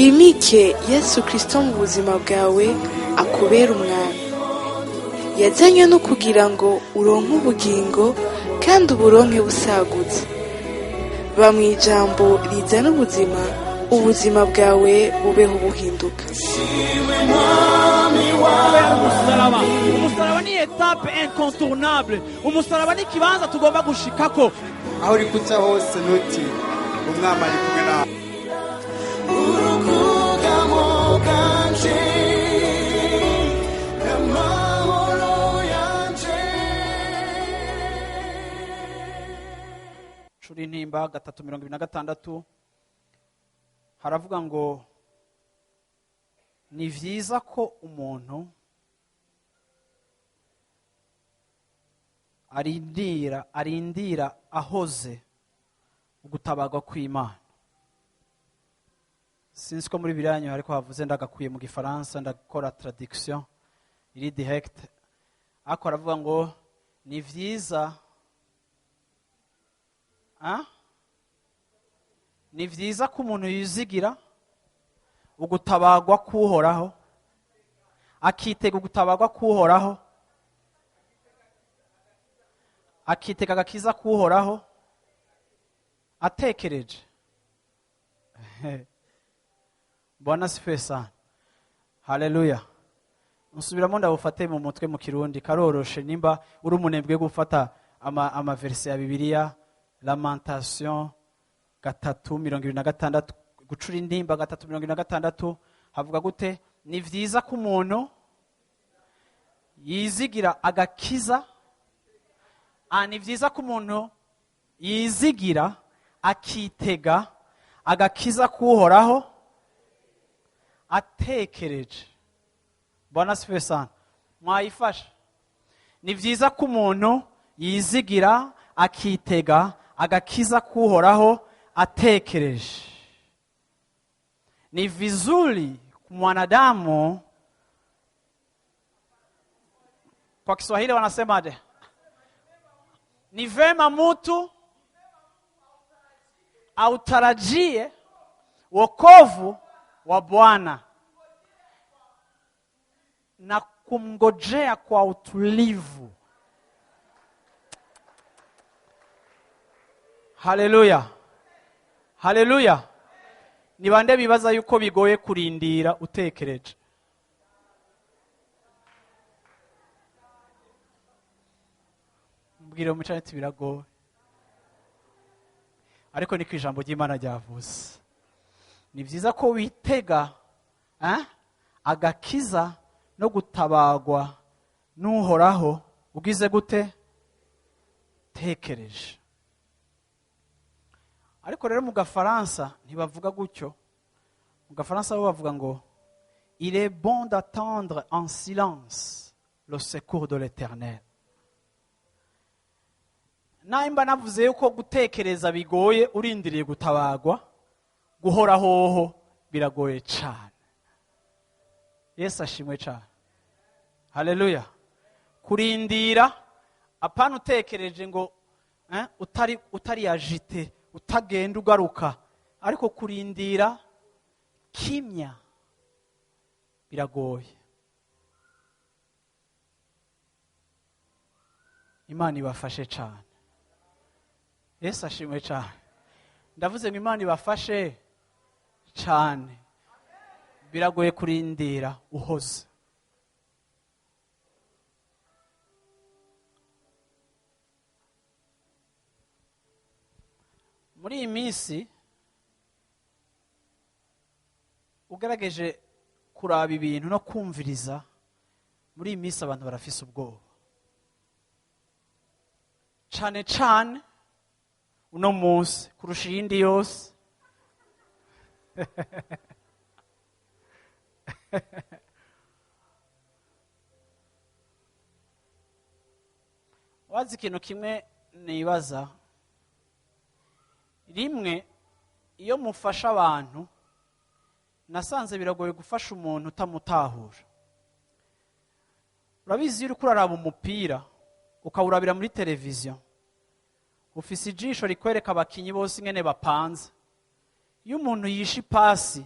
Wimike Yesu Kristo mu buzima bwawe, akubera umwami. Yazanywe no kugira ngo uronke ubugingo kandi uburonke busagutse. Ba mu ijambo rizana ubuzima, ubuzima bwawe bubeho buhinduka. Kubera umusaraba, umusaraba ni étape incontournable. Umusaraba ni ikibanza tugomba gushikako. Aho uri kuca hose, ntutinye, Umwami ari kumwe nawe. Urukugamo bwanje n'amahoro yanje. Cura Intimba 3:26 haravuga ngo: "Ni vyiza ko umuntu arindira ahoze ugutabarwa kw'Imana." Sinzi ko muri biranyu ariko havuze, ndagakuye mu Gifaransa, ndakora traduction iri direct, ariko aravuga ngo ni vyiza, ah? Ni vyiza ko umuntu yizigira ugutabarwa k'Uhoraho, akitega ugutabarwa k'Uhoraho, akitega agakiza k'Uhoraho atekereje. Bwana asifiwe sana, haleluya. Nsubiramo, ndabufate mu mutwe mu Kirundi, karoroshe nimba uri umunebwe gufata ama versets ya Bibiliya. Lamentation 3:26, Gucura Intimba 3:26, havuga gute? Ni vyiza ko umuntu yizigira agakiza, ni vyiza ko umuntu yizigira akitega agakiza k'Uhoraho atekereje. Bwana asifiwe sana. Mwayifasha? Ni vyiza ko umuntu yizigira akitega agakiza k'Uhoraho atekereje. Ni vizuri mwanadamu, kwa Kiswahili wanasemaje? Ni vema mtu autarajie wokovu wa Bwana na kumngojea kwa utulivu. Haleluya, haleluya. Ni bande bibaza yuko bigoye kurindira utekereje? Mbwira umucane ati biragoye, ariko niko ijambo ry'Imana ryavuze. Ni byiza ko witega agakiza no gutabagwa n'Uhoraho ugize gute? Tekereje. Ariko rero mu Gafaransa ntibavuga gutyo. Mu Gafaransa bo bavuga ngo: "Il est bon d'attendre en silence le secours de l'Éternel." Nimba navuze yuko gutekereza bigoye urindiriye gutabagwa, guhora hoho biragoye cyane. Yesu ashimwe cyane, haleluya. Kurindira apana utekereje ngo utari agité, utagenda ugaruka, ariko kurindira kimya biragoye. Imana ibafashe cyane. Yesu ashimwe cyane. Ndavuze ngo Imana ibafashe cyane. Biragoye kurindira uhoze. Muri iyi minsi, ugerageje kuraba ibintu no kumviriza, muri iyi minsi abantu barafise ubwoba cane cane uno munsi kurusha iyindi yose. Wazi ikintu kimwe nibaza rimwe, iyo mufasha abantu, nasanze biragoye gufasha umuntu utamutahura. Urabizi, iyo uriko uraraba umupira ukawurabira muri televiziyo, ufise ijisho rikwereka abakinyi bose ingene bapanze. Iyo umuntu yishe ipasi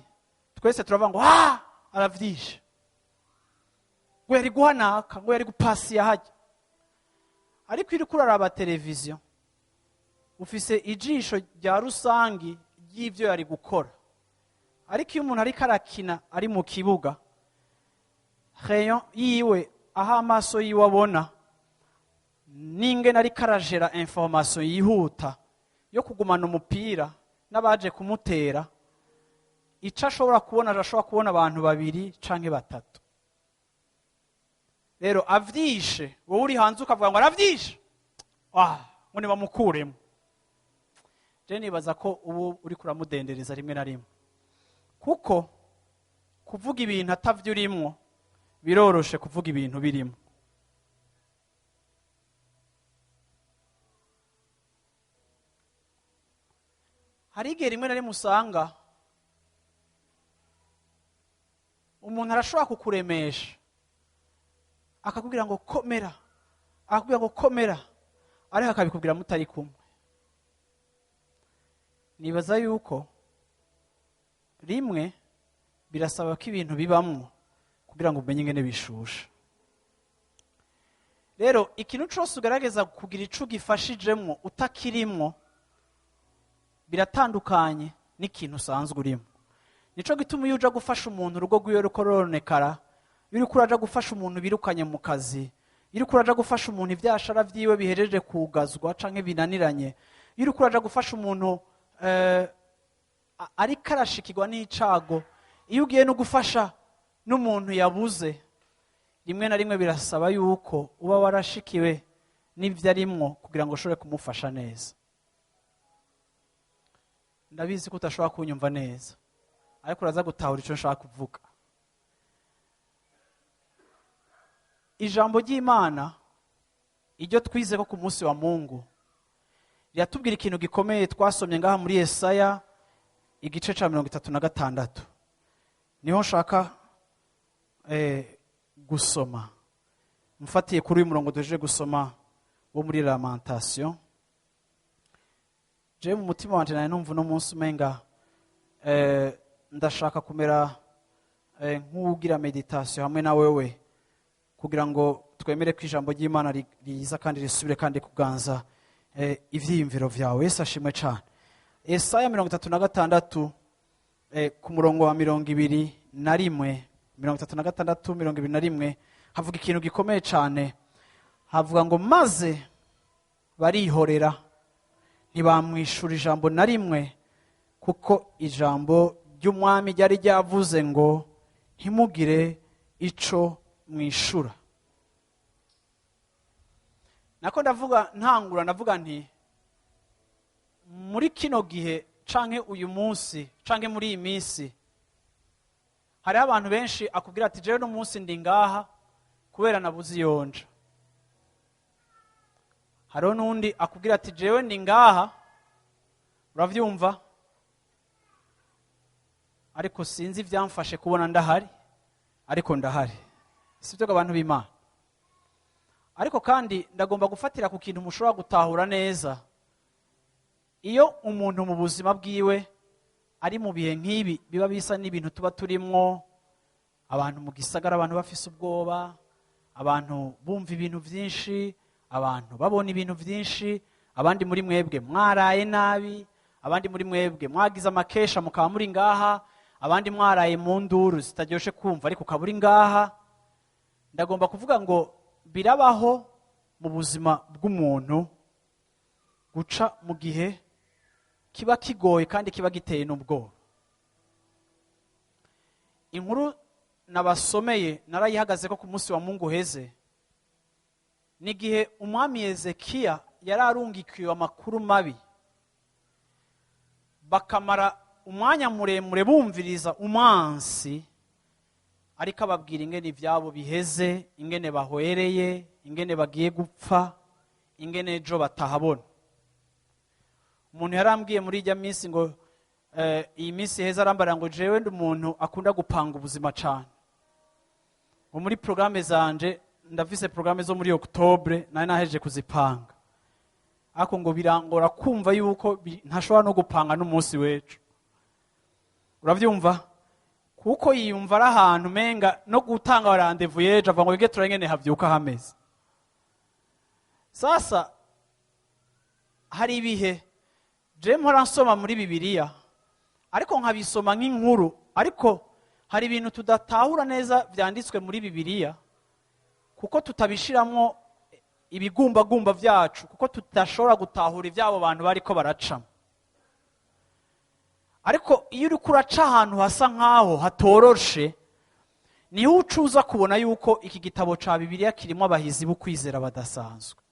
Twese turavuga ngo ah, aravyishe, ngo yari guhanaka, ngo yari gupasiya hajya. Ariko iyo uriko uraraba televiziyo, ufise ijisho rya rusangi ry'ivyo yari gukora. Ariko iyo umuntu ariko arakina ari mu kibuga, rayon yiwe, aho amaso yiwe abona n'ingene ariko arajera information yihuta yo kugumana umupira n'abaje kumutera, ico ashobora kubona, arashobora kubona abantu babiri canke batatu. Rero avyishe, wowe uri hanze ukavuga ngo aravyishe, ah, ngo nibamukuremo. Je nibaza ko ubu uri kuramudendereza rimwe na rimwe, kuko kuvuga ibintu atavyo urimwo biroroshe kuvuga ibintu birimo. Hari igihe rimwe na rimwe usanga umuntu arashobora kukuremesha, akakubwira ngo komera, akakubwira ngo komera, ariko akabikubwira mutari kumwe. Nibaza yuko rimwe birasaba ko ibintu bibamwo kugira ngo umenye ingene bishusha. Rero ikintu cose ugerageza kugira ico ugifashijemwo utakirimwo biratandukanye n'ikintu usanzwe urimo. Nico gituma iyo uja gufasha umuntu urugo rwiwe ruko ruronekara, iyo uriko uraja gufasha umuntu birukanye mu kazi, iyo uriko uraja gufasha umuntu ivyashara vyiwe bihejeje kugazwa canke binaniranye, iyo uriko uraja gufasha umuntu ariko arashikirwa n'icago, iyo ugiye no gufasha n'umuntu yabuze, rimwe na rimwe birasaba yuko uba warashikiwe n'ivyo arimwo kugira ngo ushobore kumufasha neza. Ndabizi ko utashobora kunyumva neza, ariko uraza gutahura ico nshaka kuvuga. Ijambo ry'Imana iryo twize ko ku munsi wa Mungu riratubwira ikintu gikomeye twasomye ngaha muri Yesaya igice ca 36. Niho nshaka gusoma mfatiye kuri uyu murongo duhejeje gusoma wo muri Lamentation. Je mu mutima wanje nari numva uno munsi umenga ndashaka kumera nk'ugira meditation hamwe na wewe, kugira ngo twemere ko ijambo ry'Imana riza kandi risubire kandi kuganza ivyiyumviro vyawe. Yesu ashimwe cane. Yesaya 36 ku murongo wa 21, 36 21, havuga ikintu gikomeye cane. Havuga ngo maze barihorera, ntibamwishura ijambo na rimwe, kuko ijambo ry'umwami ryari ryavuze ngo ntimugire ico mwishura. Nako ndavuga ntangura ndavuga nti muri kino gihe canke uyu munsi canke muri iyi minsi hariho abantu benshi akubwira ati jewe no munsi ndi ngaha kubera nabuze iyonja. Hariho n'undi akubwira ati jewe ndi ngaha, uravyumva, ariko sinzi ivyamfashe kubona ndahari, ariko ndahari. Sivyo abantu b'Imana? Ariko kandi ndagomba gufatira ku kintu mushobora gutahura neza. Iyo umuntu mu buzima bwiwe ari mu bihe nk'ibi biba bisa n'ibintu tuba turimwo, abantu mu gisagara, abantu bafise ubwoba, abantu bumva ibintu vyinshi, abantu babona ibintu vyinshi, abandi muri mwebwe mwaraye nabi, abandi muri mwebwe mwagize amakesha mukaba muri ngaha, abandi mwaraye mu nduru zitaryoshe kumva ariko ukaba uri ngaha. Ndagomba kuvuga ngo birabaho mu buzima bw'umuntu guca mu gihe kiba kigoye kandi kiba giteye n'ubwoba. Inkuru nabasomeye narayihagaze ko ku munsi wa Mungu heze, ni gihe umwami Hezekiya yari arungikiwe amakuru mabi, bakamara umwanya muremure bumviriza umwansi ariko ababwira ingene ivyabo biheze, ingene bahwereye, ingene bagiye gupfa, ingene ejo batahabona. Umuntu yarambwiye muri ijya minsi ngo iyi minsi heza, arambara ngo jewe ndi umuntu akunda gupanga ubuzima cane. Ngo muri programme zanje ndafise programme zo muri Octobre nari nahejeje kuzipanga, ariko ngo birangora kumva yuko ntashobora no gupanga n'umunsi w'ejo. Uravyumva? Kuko yiyumva ari ahantu menga no gutanga rendez-vous yejo avuga ngo wige turengene havyuka hameze. Sasa hari ibihe je mpora nsoma muri Bibiliya ariko nkabisoma nk'inkuru, ariko hari ibintu tudatahura neza vyanditswe muri Bibiliya kuko tutabishiramwo ibigumbagumba vyacu, kuko tudashobora gutahura ivy'abo bantu bariko baracamo. Ariko iyo uriko uraca ahantu hasa nk'aho hatoroshe, niho ucuza kubona yuko iki gitabo ca Bibiliya kirimo abahizi b'ukwizera badasanzwe.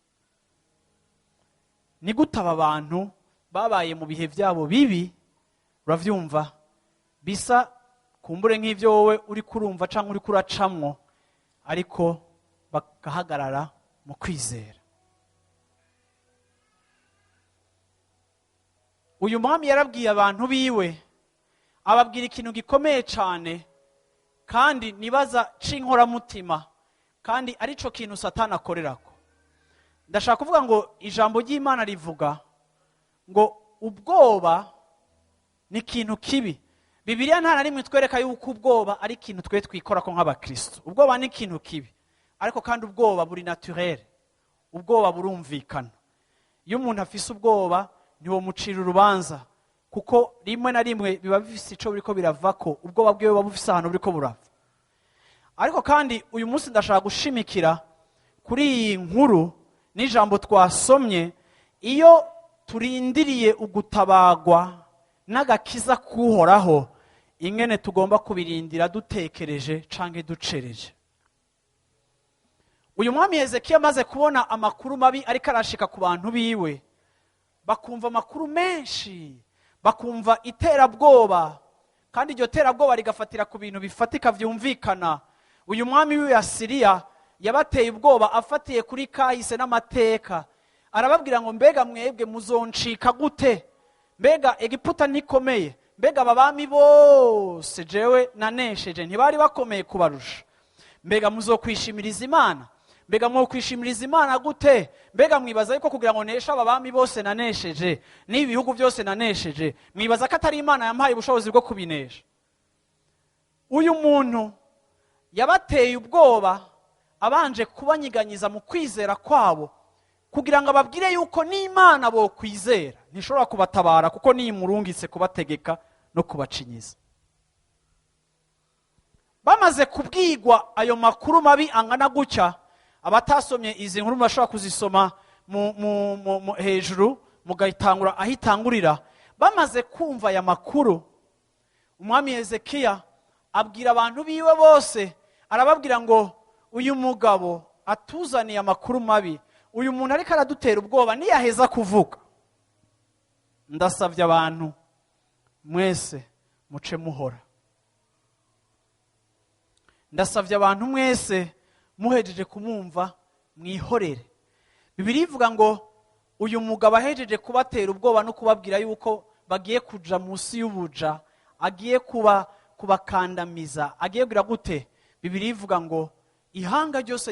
Ni gute aba bantu babaye mu bihe vyabo bibi, uravyumva, bisa kumbure nk'ivyo wowe uriko urumva canke uriko uracamwo, ariko bagahagarara mu kwizera. Uyu mwami yarabwiye abantu biwe, ababwira ikintu gikomeye cane kandi nibaza c'inkoramutima, kandi arico kintu Satani akorerako. Ndashaka kuvuga ngo ijambo ry'Imana rivuga ngo ubwoba ni ikintu kibi. Bibiliya nta na rimwe itwereka yuko ubwoba ari ikintu twe twikorako nk'abakristo. Ubwoba ni ikintu kibi, ariko kandi ubwoba buri naturel, ubwoba burumvikana. Iyo umuntu afise ubwoba ntiwomucira urubanza, kuko rimwe na rimwe biba bifise ico biriko biravako, ubwoba bwiwe buba bufise ahantu buriko burava. Ariko kandi uyu munsi ndashaka gushimikira kuri iyi nkuru n'ijambo twasomye. Iyo turindiriye ugutabagwa n'agakiza k'Uhoraho, ingene tugomba kubirindira dutekereje canke ducereje. Uyu mwami Hezekiya amaze kubona amakuru mabi ariko arashika ku bantu biwe, bakumva amakuru menshi, bakumva iterabwoba, kandi iryo terabwoba rigafatira ku bintu bifatika vyumvikana. Uyu mwami w'i Asiriya yabateye ubwoba afatiye kuri kahise n'amateka, arababwira ngo mbega mwebwe muzoncika gute? Mbega Egiputa ntikomeye? Mbega aba bami bose jewe nanesheje ntibari bakomeye kubarusha? Mbega muzokwishimiriza Imana? Mbega mwokwishimiriza Imana gute? Mbega mwibaza yuko kugira ngo neshe aba bami bose nanesheje n'ibihugu byose nanesheje, mwibaza ko atari Imana yampaye ubushobozi bwo kubinesha? Uyu muntu yabateye ubwoba abanje kubanyiganyiza mu kwizera kwabo, kugira ngo ababwire yuko n'Imana bokwizera ntishobora kubatabara, kuko niyimurungitse kubategeka no kubacinyiza. Bamaze kubwigwa ayo makuru mabi angana gutya, abatasomye izi nkuru bashobora kuzisoma mu hejuru mugayitangura aho itangurira. Bamaze kumva aya makuru, umwami Hezekiya abwira abantu biwe bose, arababwira ngo uyu mugabo atuzaniye amakuru mabi, uyu muntu ariko aradutera ubwoba, niyaheza kuvuga ndasavye abantu mwese muce muhora, ndasavye abantu mwese muhejeje kumumva mwihorere. Bibiliya ivuga ngo uyu mugabo ahejeje kubatera ubwoba no kubabwira yuko bagiye kuja munsi y'ubuja, agiye kubakandamiza, agiye kugira gute? Bibiliya ivuga ngo ihanga ryose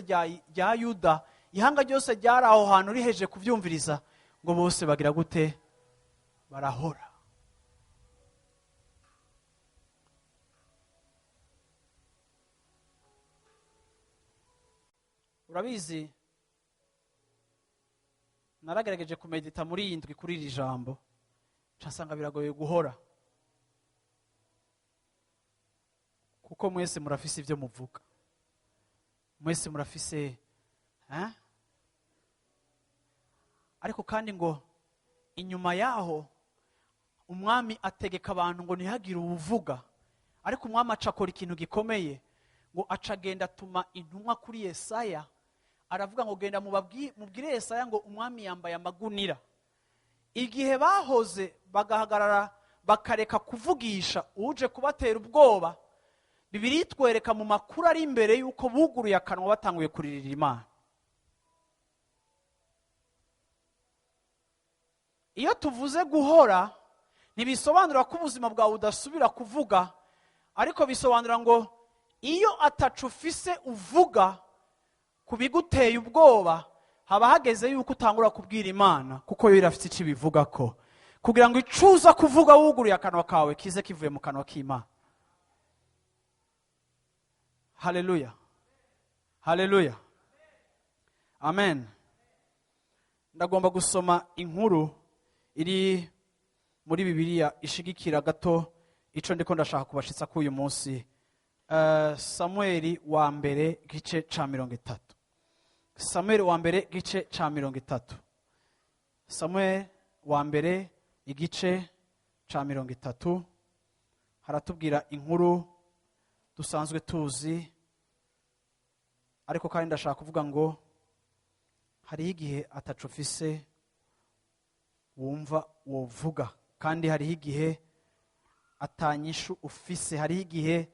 rya Yuda, ihanga ryose ryari aho hantu rihejeje kuvyumviriza, ngo bose bagira gute? Barahora. Urabizi, naragerageje kumedita muri iyi ndwi kuri iri jambo, nsanga biragoye guhora, kuko mwese murafise ivyo muvuga, mwese murafise, Ariko kandi ngo inyuma yaho umwami ategeka abantu ngo ntihagire uwuvuga, ariko umwami aca akora ikintu gikomeye, ngo aca agenda atuma intumwa kuri Yesaya, aravuga ngo genda mubwire Yesaya ngo umwami yambaye amagunira. Igihe bahoze bagahagarara bakareka kuvugisha uje kubatera ubwoba, Bibiliya itwereka mu makuru ari imbere yuko buguruye akanwa batanguye kuririra Imana. Iyo tuvuze guhora ntibisobanura ko ubuzima bwawe udasubira kuvuga, ariko bisobanura ngo iyo atacu ufise uvuga kubiguteye ubwoba, haba hageze yuko utangura kubwira Imana, kuko yo irafite icyo ibivuga ko, kugira ngo icuza kuvuga wuguruye akanwa kawe kize kivuye mu kanwa k'Imana. Haleluya, haleluya, amen. Ndagomba gusoma inkuru iri muri Bibiliya ishigikira gato ico ndiko ndashaka kubashitsa k'uyu munsi. Samueli wa mbere gice ca 30. Samueli wa mbere gice ca 30. Samueli wa mbere igice ca 30 haratubwira inkuru dusanzwe tuzi, ariko kandi ndashaka kuvuga ngo hariho igihe ataco ufise wumva wovuga, kandi hariho igihe atanyishu ufise, hariho igihe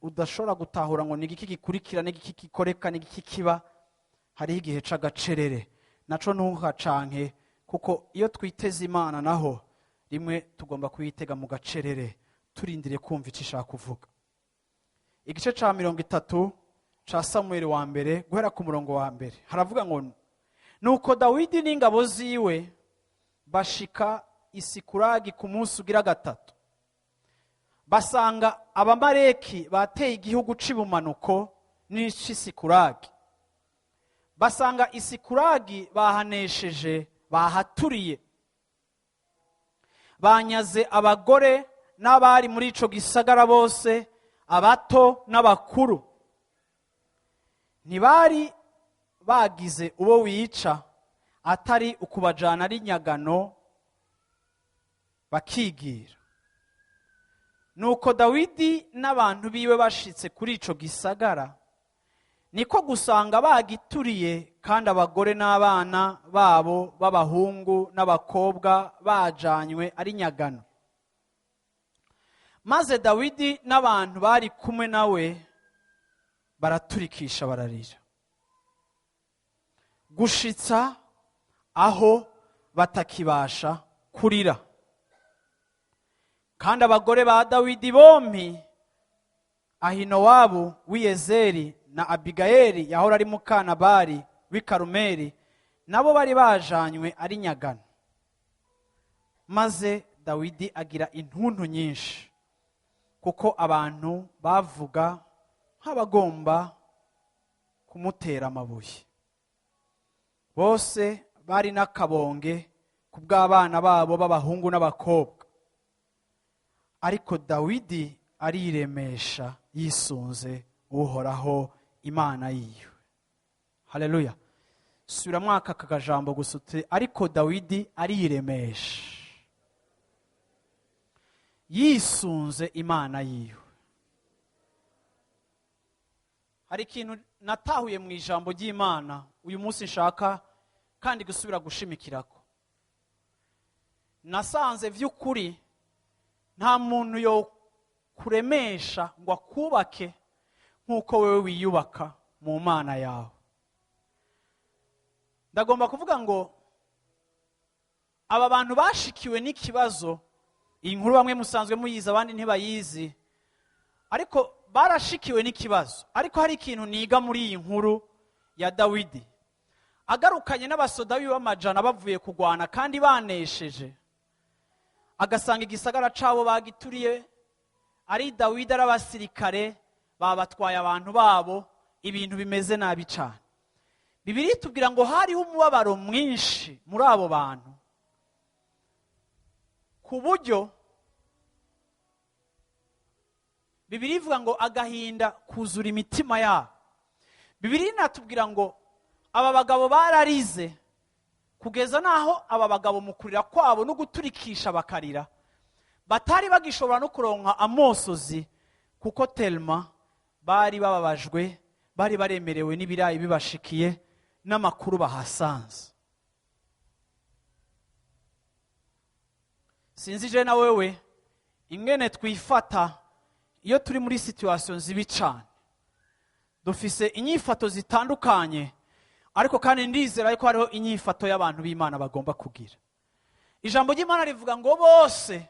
udashobora gutahura ngo nigiki gikurikira, nigiki gikoreka, nigiki kiba. Hariho igihe c'agacerere, naco ntuhacanke, kuko iyo twiteze Imana naho rimwe tugomba kuyitega mu gacerere, turindire kumva ico ishaka kuvuga. Igice ca 30 ca Samueli wa mbere guhera ku murongo wa mbere haravuga ngo nuko Dawidi n'ingabo ziwe bashika i Sikulagi ku munsi ugira gatatu, basanga Abamaleki bateye igihugu c'ibumanuko n'ic'i Sikulagi. Basanga i Sikulagi bahanesheje, bahaturiye, banyaze abagore n'abari muri ico gisagara bose, abato n'abakuru. Ntibari bagize uwo wica atari ukubajana ari nyagano bakigira. Nuko Dawidi n'abantu biwe bashitse kuri ico gisagara, niko gusanga bagituriye, kandi abagore n'abana babo b'abahungu n'abakobwa bajanywe ari nyagano. Maze Dawidi n'abantu bari kumwe nawe baraturikisha bararira, gushitsa aho batakibasha kurira. Kandi abagore ba Dawidi bompi, Ahinowabu w'Yezeri na Abigayeli yahora ari muka Nabali w'i Karumeli, nabo bari bajanywe ari nyagano. Maze Dawidi agira intuntu nyinshi, kuko abantu bavuga nk'abagomba kumutera amabuye. Bose bari n'akabonge kubw'abana babo b'abahungu n'abakobwa. Ariko Dawidi ariremesha yisunze Uhoraho Imana yiwe. Haleluya. Subira mwaka kakajambo gusute, ariko Dawidi ariremesha yisunze Imana yiwe. Hari ikintu natahuye mu ijambo ry'Imana uyu munsi nshaka kandi gusubira gushimikirako. Nasanze vy'ukuri nta muntu yo kuremesha ngo akubake nkuko wewe wiyubaka mu Mana yawe. Ndagomba kuvuga ngo aba bantu bashikiwe n'ikibazo, iyi nkuru bamwe musanzwe muyizi abandi ntibayizi, ariko barashikiwe n'ikibazo. Ariko hari ikintu niga muri iyi nkuru ya Dawidi agarukanye n'abasoda biwe b'amajana bavuye kugwana kandi banesheje, agasanga igisagara cabo bagituriye, ari Dawidi ari abasirikare babatwaye abantu babo, ibintu bimeze nabi cyane. Bibiliya itubwira ngo hariho umubabaro mwinshi muri abo bantu, ku buryo Bibiliya ivuga ngo agahinda kuzura imitima yabo. Bibiliya inatubwira ngo aba bagabo bararize kugeza naho aba bagabo mu kurira kwabo no guturikisha bakarira batari bagishobora no kuronka amosozi, kuko telma bari bababajwe, bari baremerewe n'ibirayi bibashikiye n'amakuru bahasanze. Sinzi je na wewe ingene twifata iyo turi muri situation zibi cyane. Dufise inyifato zitandukanye, ariko kandi ndizera yuko hariho inyifato y'abantu b'Imana bagomba kugira. Ijambo ry'Imana rivuga ngo bose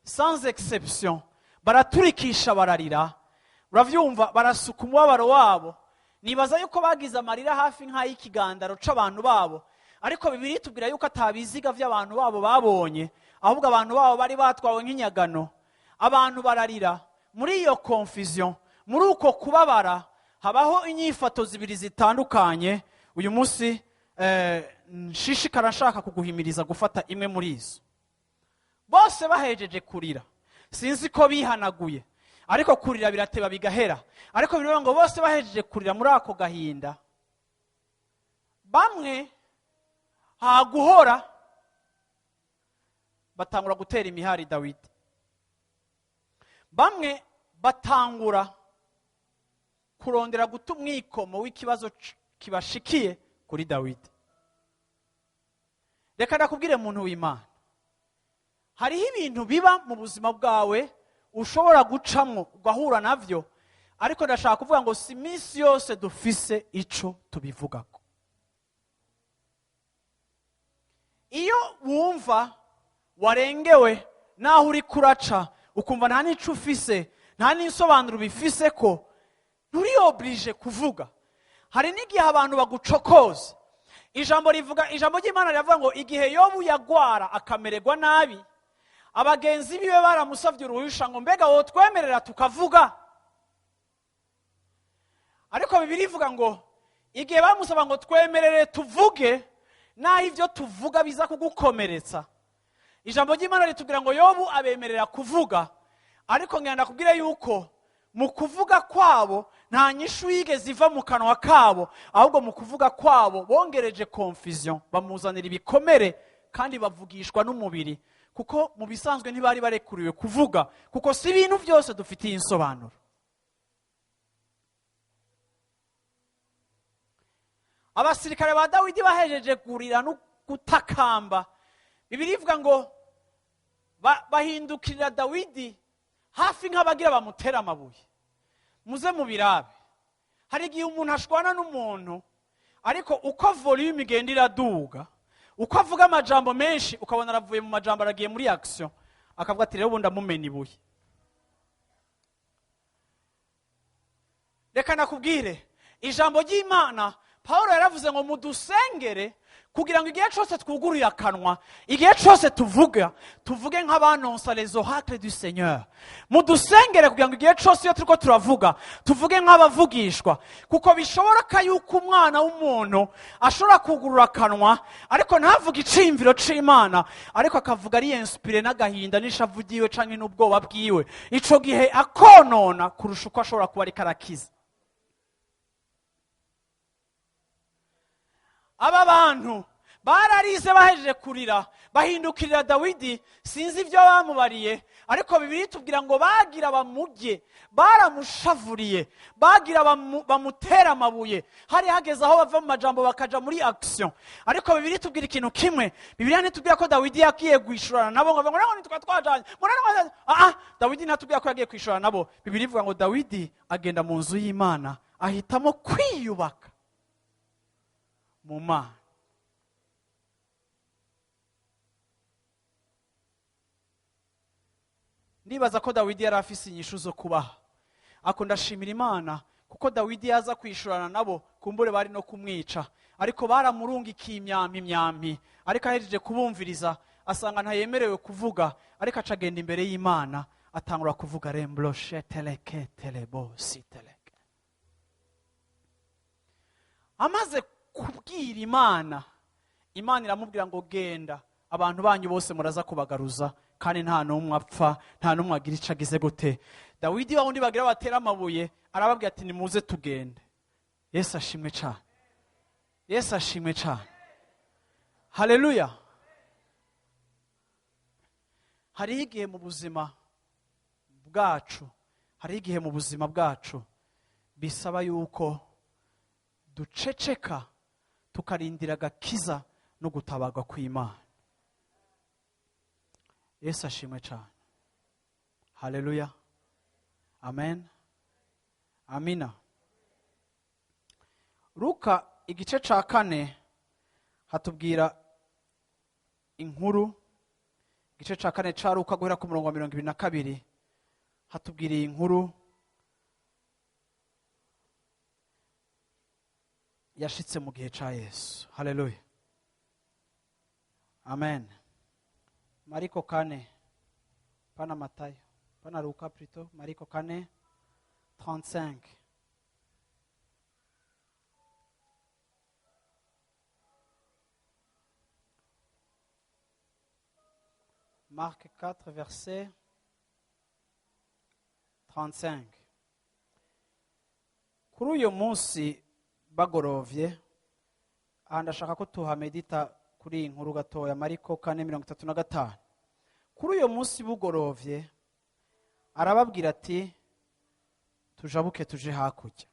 sans exception baraturikisha bararira, uravyumva, barasuka umubabaro wabo. Nibaza yuko bagize amarira hafi nk'ay'ikigandaro c'abantu babo, ariko Bibiliya itubwira yuko atabiziga vy'abantu babo babonye, ahubwo abantu babo bari batwawe nk'inyagano. Abantu bararira, Muri iyo confusion, muri uko kubabara, habaho inyifato zibiri zitandukanye. Uyu munsi nshishikara nshaka kuguhimiriza gufata imwe muri izo. Bose bahejeje kurira, sinzi ko bihanaguye, ariko kurira birateba bigahera. Ariko birivuga ngo bose bahejeje kurira muri ako gahinda, bamwe haguhora batangura gutera imihari Dawidi, bamwe batangura kurondera guta umwikomo w'ikibazo kibashikiye kuri Dawidi. Reka ndakubwire muntu w'Imana, hariho ibintu biba mu buzima bwawe ushobora gucamwo ugahura navyo, ariko ndashaka kuvuga ngo si minsi yose dufise ico tubivugako. Iyo wumva warengewe naho uri kuraca, ukumva nta n'ico ufise, nta n'insobanuro bifise, ko nturi oblige kuvuga. Hari n'igihe abantu bagucokoza. Ijambo rivuga, ijambo ry'Imana riravuga ngo igihe Yobu yagwara akamererwa nabi, abagenzi biwe baramusavye uruhusha ngo mbega wotwemerera tukavuga. Ariko Bibiliya ivuga ngo igihe bamusaba ngo twemerere tuvuge, naho ivyo tuvuga biza kugukomeretsa. Ijambo ry'Imana ritubwira ngo Yobu abemerera kuvuga, ariko ngenda kubwira yuko mu kuvuga kwabo nta nyishu yigeze iva mu kanwa kabo, ahubwo mu kuvuga kwabo bongereje confusion, bamuzanira ibikomere kandi bavugishwa n'umubiri, kuko mu bisanzwe ntibari barekuriwe kuvuga, kuko si ibintu byose dufitiye insobanuro. Abasirikare ba Dawidi bahejeje kurira no gutakamba, Bibiliya ivuga ngo bahindukirira Dawidi hafi nk'abagira bamutera amabuye. Muze mubirabe, hari igihe umuntu ashwana n'umuntu, ariko uko volume igenda iraduga, uko avuga amajambo menshi, ukabona aravuye mu majambo aragiye muri action, akavuga ati rero ubundi amumena ibuye. Reka nakubwire ijambo ry'Imana, Paulo yaravuze ngo mudusengere kugira ngo igihe cyose twuguruye akanwa, igihe cyose tuvuga, tuvuge nk'abanonsa les oracles du Seigneur. Mudusengere kugira ngo igihe cyose iyo turiko turavuga, tuvuge nk'abavugishwa, kuko bishoboka yuko umwana w'umuntu ashobora kugurura akanwa ariko ntavuge iciyumviro c'Imana, ariko akavuga ari inspiré n'agahinda n'ishavu ryiwe canke n'ubwoba bwiwe. Ico gihe akonona kurusha uko ashobora kuba ariko arakiza. Aba bantu bararize bahejeje kurira, bahindukirira Dawidi, sinzi ibyo bamubariye, ariko Bibiliya itubwira ngo bagira bamurye, baramushavuriye, bagira bamutera amabuye. Hari hageze aho bava mu majambo bakaja muri action. Ariko Bibiliya itubwira ikintu kimwe, Bibiliya ntitubwira ko Dawidi yagiye kwishurana nabo ngo ngo nitwa twajanye, ngo Dawidi ntatubwira ko yagiye kwishurana nabo. Bibiliya ivuga ngo Dawidi agenda mu nzu y'Imana, ahitamo kwiyubaka mu Mana. Ndibaza ko Dawidi yari afise inyishu zo kubaha, ako ndashimira Imana kuko Dawidi yaza kwishurana nabo, kumbure bari no kumwica, ariko baramurungikiye imyampi, ariko ahejeje kubumviriza asanga ntayemerewe kuvuga, ariko acagenda imbere y'Imana atangura kuvuga rembloshe teleke telebo siteleke. Amaze kubwira Imana, Imana iramubwira ngo genda, abantu banyu bose muraza kubagaruza, kandi nta n'umwe apfa, nta n'umwe agira ico agize gute. Dawidi wa wundi bagira batera amabuye arababwira ati nimuze tugende. Yesu ashimwe cyane, Yesu ashimwe cyane, haleluya. Hariho igihe mu buzima bwacu, hariho igihe mu buzima bwacu bisaba yuko duceceka tukarindira agakiza no gutabarwa kw'Imana. Yesu ashimwe cyane, haleluya, amen, amina. Luka igice ca 4 hatubwira inkuru. Igice ca 4 ca Luka guhera ku murongo wa 22 hatubwira inkuru yashitse mu gihe ca Yesu. Haleluya, amen. Mariko 4, pana Matayo, Pana Luka plutôt, Mariko 4:35. Marc 4, verset 35. Kuri uyu munsi bagorovye, aha ndashaka ko tuhamedita kuri iyi nkuru gatoya, Mariko 4:35. Kuri uyu munsi bugorovye arababwira ati tujabuke tuje hakurya.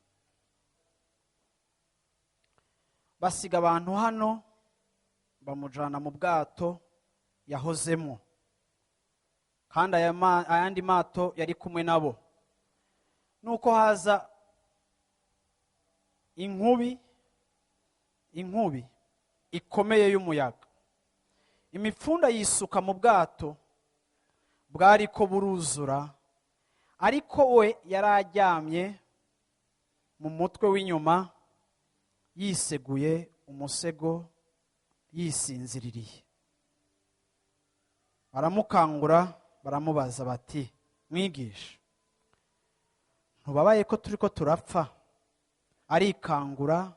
Basiga abantu hano bamujana mu bwato yahozemo, kandi ayandi mato yari kumwe nabo. Nuko haza inkubi ikomeye y'umuyaga, imipfunda yisuka mu bwato bwariko buruzura, ariko we yararyamye mu mutwe w'inyuma yiseguye umusego yisinziririye. Baramukangura baramubaza bati mwigisha, ntubabaye ko turiko turapfa? Arikangura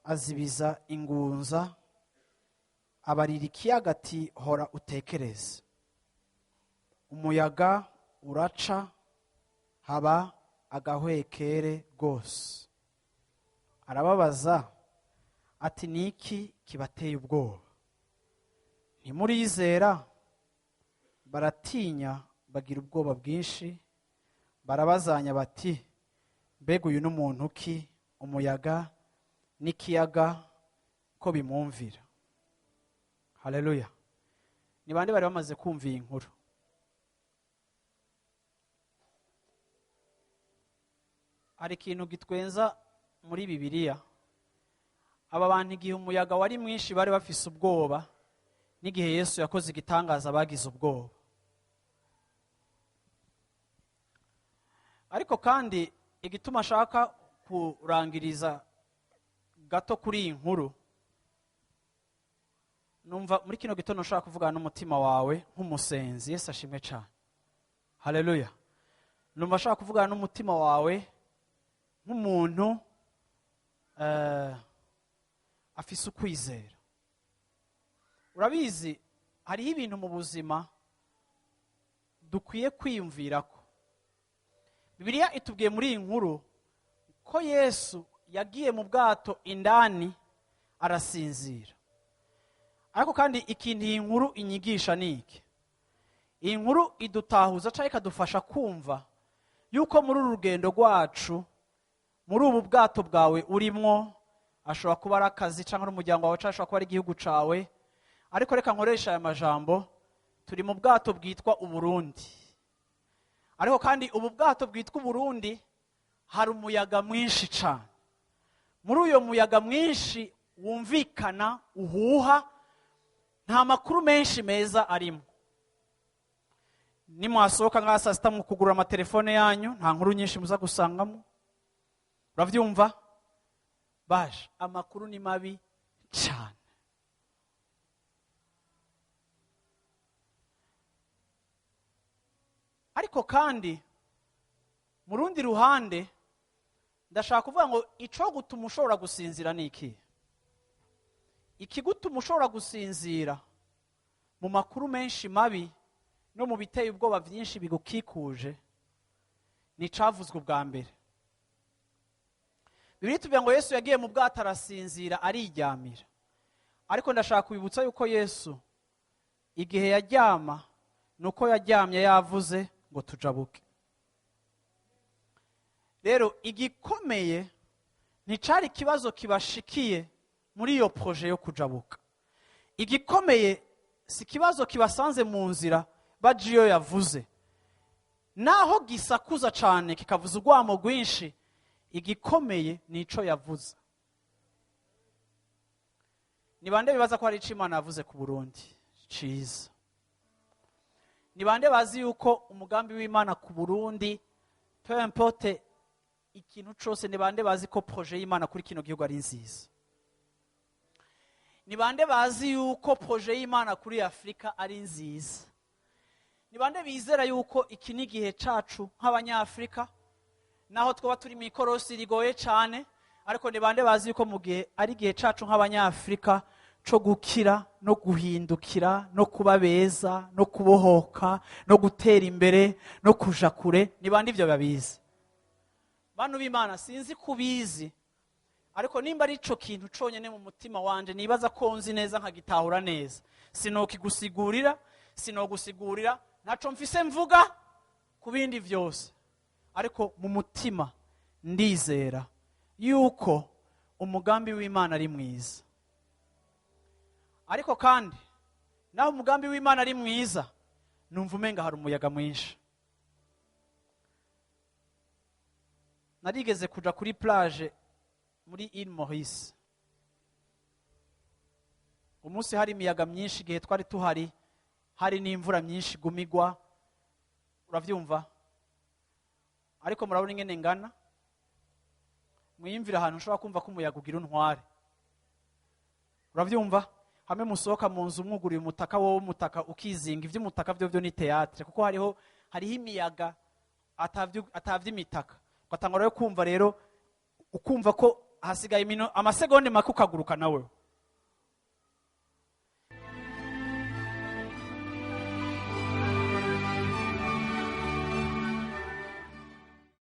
azibiza ingunza, abarira ikiyaga ati hora utekereze. Umuyaga uraca, haba agahwekere gose. Arababaza ati niki kibateye ubwoba? Ntimurizera? Baratinya bagira ubwoba bwinshi, barabazanya bati mbega uyu n'umuntu ki, umuyaga n'ikiyaga ko bimwumvira? Haleluya. Ni bande bari bamaze kumva iyi nkuru? Hari ikintu gitwenza muri Bibiliya. Aba bantu igihe umuyaga wari mwinshi bari bafise ubwoba, n'igihe Yesu yakoze igitangaza bagize ubwoba. Ariko kandi igituma ashaka kurangiriza gato kuri iyi nkuru, numva muri kino gitondo nshaka kuvugana n'umutima wawe nk'umusenzi. Yesu ashimwe cyane. Haleluya. Numva nshaka kuvugana n'umutima wawe nk'umuntu afise ukwizera. Urabizi hariho ibintu mu buzima dukwiye kwiyumvirako. Bibiliya itubwiye muri iyi nkuru ko Yesu yagiye mu bwato indani arasinzira. Ariko kandi ikintu iyi nkuru inyigisha ni iki? Iyi nkuru idutahuza cyangwa ikadufasha kumva yuko muri uru rugendo rwacu, muri ubu bwato bwawe urimwo, ashobora kuba ari akazi cyangwa umuryango wawe, cyangwa ashobora kuba ari igihugu cawe. Ariko reka nkoresha aya majambo, turi mu bwato bwitwa Uburundi. Ariko kandi ubu bwato bwitwa Uburundi hari umuyaga mwinshi cyane. Muri uyo muyaga mwinshi wumvikana uhuha, nta makuru menshi meza arimo. Nimwasohoka nka saa sita mu kugura amatelefone yanyu, nta nkuru nyinshi muza gusangamo. Uravyumva? Baje amakuru ni mabi cyane. Ariko kandi mu rundi ruhande ndashaka kuvuga ngo ico gutuma ushobora gusinzira ni iki? Ikigutuma ushobora gusinzira mu makuru menshi mabi no mu biteye ubwoba byinshi bigukikuje ni cavuzwe ubwa mbere. Bibiliya itubwira ngo Yesu yagiye mu bwato arasinzira ariryamira. Ariko ndashaka kubibutsa yuko Yesu igihe yaryama nuko yaryamye yavuze ngo tujabuke. Rero igikomeye nticari ikibazo kibashikiye muri iyo projet yo kujabuka. Igikomeye si kibazo kibasanze mu nzira baje iyo yavuze. Naho gisakuza cane kikavuza urwamo rwinshi, igikomeye nico yavuze. Ni bande bibaza ko hari ico Imana yavuze ku Burundi ciza? Ni bande bazi yuko umugambi w'Imana ku Burundi, peu importe ikintu cose, ni bande bazi ko projet y'Imana kuri kino gihugu ari nziza? Ni bande bazi yuko projet y'Imana kuri Afrika ari nziza? Ni bande bizera yuko iki ni igihe cacu nk'Abanyafurika, naho twaba turi mu ikorosi rigoye cyane, ariko ni bande bazi yuko mu gihe ari igihe cacu nk'Abanyafurika co gukira no guhindukira no kuba beza no kubohoka no gutera imbere no kuja kure? Ni bande ivyo babizi? Bantu b'Imana, sinzi kubizi, ariko nimba ari ico kintu conyene mu mutima wanje nibaza ko nzi neza, nkagitahura neza, sinokigusigurira, sinogusigurira, ntaco mfise mvuga ku bindi vyose, ariko mu mutima ndizera yuko umugambi w'Imana ari mwiza. Ariko kandi naho umugambi w'Imana ari mwiza, numva umenga hari umuyaga mwinshi. Narigeze kuja kuri plage muri Île Maurice. Umunsi hari imiyaga myinshi, igihe twari tuhari hari n'imvura myinshi igumigwa, uravyumva? Ariko murabona ingene ngana, mwiyumvira ahantu ushobora kumva ko umuyaga ugira untware, uravyumva? Hamwe musohoka mu nzu mwuguriye umutaka, wowe umutaka ukizinga, ivy'umutaka vyo ni théâtre, kuko hariho imiyaga atavy'imitaka, ugatangura rero kumva, rero ukumva ko hasigaye amasegonde make ukaguruka nawe.